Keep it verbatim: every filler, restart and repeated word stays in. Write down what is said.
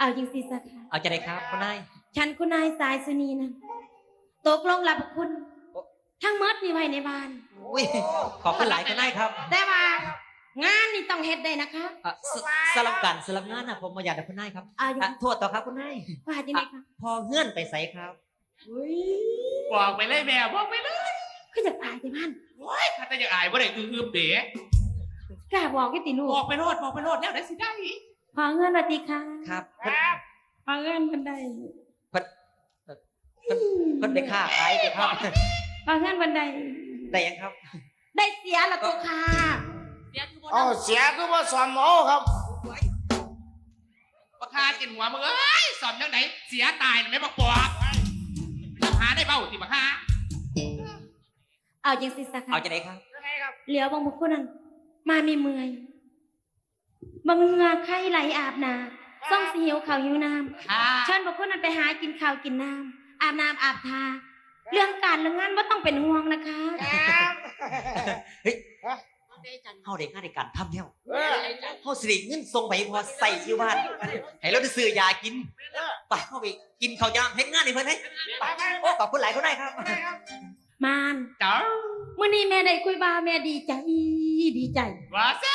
เอาจังซี่ซะค่ะ เอาจะไดครับคุณนาย ฉันคุณนายสายสุนีนั่นตกลงรับคุณ โอ้ ทั้งหมดนี่ไว้ในบ้าน อุ้ยขอบคุณหลายคุณนายครับ แต่ว่า งานนี่ต้องเฮ็ดได้นะคะ อ่ะสสลับกันสลับงานนะผมมาอยากได้คุณนายครับ อ่ะอยู่ อ่ะโทษต่อครับคุณนาย ว่าจังได๋คะ พอเฮือนไปใสครับ บอกไปเลยแม่บอกไปเลย คืออยากอายแต่มัน โอ้ยถ้าแต่อยากอายบ่ได้อือๆเด้ กล้าบอกอยู่ติลูก บอกไปโลดบอกไปโลดแล้วได้สิได้ พอเฮือนว่าติคะ ครับ ครับ พอเฮือนเพิ่นได้ เพิ่นเพิ่นเพิ่นไปค้าขายเด้อครับ พอเฮือนเพิ่นได้ ได้ยังครับ ได้เสียละตัวค่ะ เอ้าเสียคือว่าสอนหมอครับ บักฮากินหัวมึงเอ้ยสอนจังไหนเสียตายนะแม่บักปอบหาได้เบ้าติบักฮา เอาจังซี่ซะค่ะ เอาจะไดครับ เหลียวเบิ่งพวกคุณนั่นมามีเมื่อยเบิ่งเหงื่อไข้ไหลอาบหน้าส่งสิหิวข้าวหิวน้ำ ค่ะ เชิญพวกคุณนั่นไปหากินข้าวกินน้ำอาบน้ำอาบท่าเรื่องการเรื่องงานบ่ต้องเป็นห่วงนะคะ เฮ้ยเฮาได้งานได้การทำแล้ว เออ เฮาสิได้เงินส่งไปให้พ่อใส่อยู่บ้านให้เราได้ซื้อยากินไปเฮาไปกินข้าวยามเฮ็ดงานให้เพิ่นให้ไปโอ้ขอบคุณหลายคุณนายครับ มาน เจ้า มื้อนี้แม่ได้คุยบ่าวแม่ดีใจดีใจ ว่าซะ